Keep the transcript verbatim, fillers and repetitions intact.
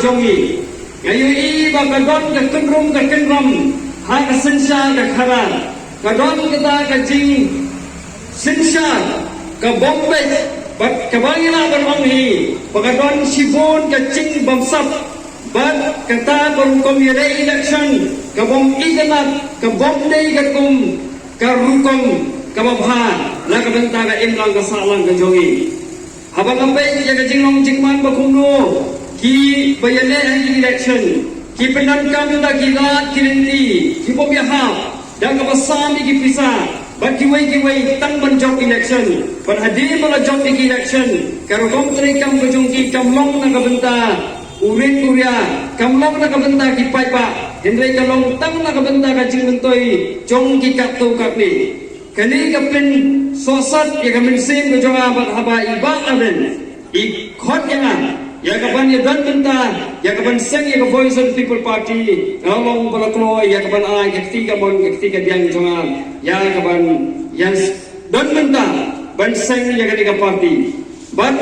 jong ngi. Nga ïohi ba ka don ka kynrum ka kynrum ha ka synshar ka khadar. Ka don kata ka jing synshar ka bym beit bad kaba ngi lah ban ong hi ba ka don shibun ka jingbamsap bad kata ka rukom ïaleh election ka bym itynnad, ka bym dei ka kum ka rukom kaba bha na ka bynta ka imlang ka sahlang ka jong ngi. Haba nga peit ïa ka jinglong jingman ba kumno kiba ïaleh ha ki election ki pyndonkam da ki lad ki lynti ki bym ïahap da kaba sam ïa ki pisa bad kiwei kiwei tang ban jop election. Bad hadien ba la jop ïa ki election ka rukom treikam ka jong ki kam long na ka bynta u rit u ria, kam long na ka bynta ki paidbah, hynrei ka long tang na ka bynta ka jingmyntoi jong ki katto katne. Kane ka pynsohsat ïa ka mynsiem ka jong nga bad haba i Bah Ardent i khot ïa nga ïa ka ban ïa don bynta ïa ka ban seng ïa ka Voice of the People Party, nga long ba la kloi ïa ka ban ai ka kti kamon ka kti kadiang jong nga ïa ka ban ïa s-, don bynta ban seng ïa kane ka party. Bad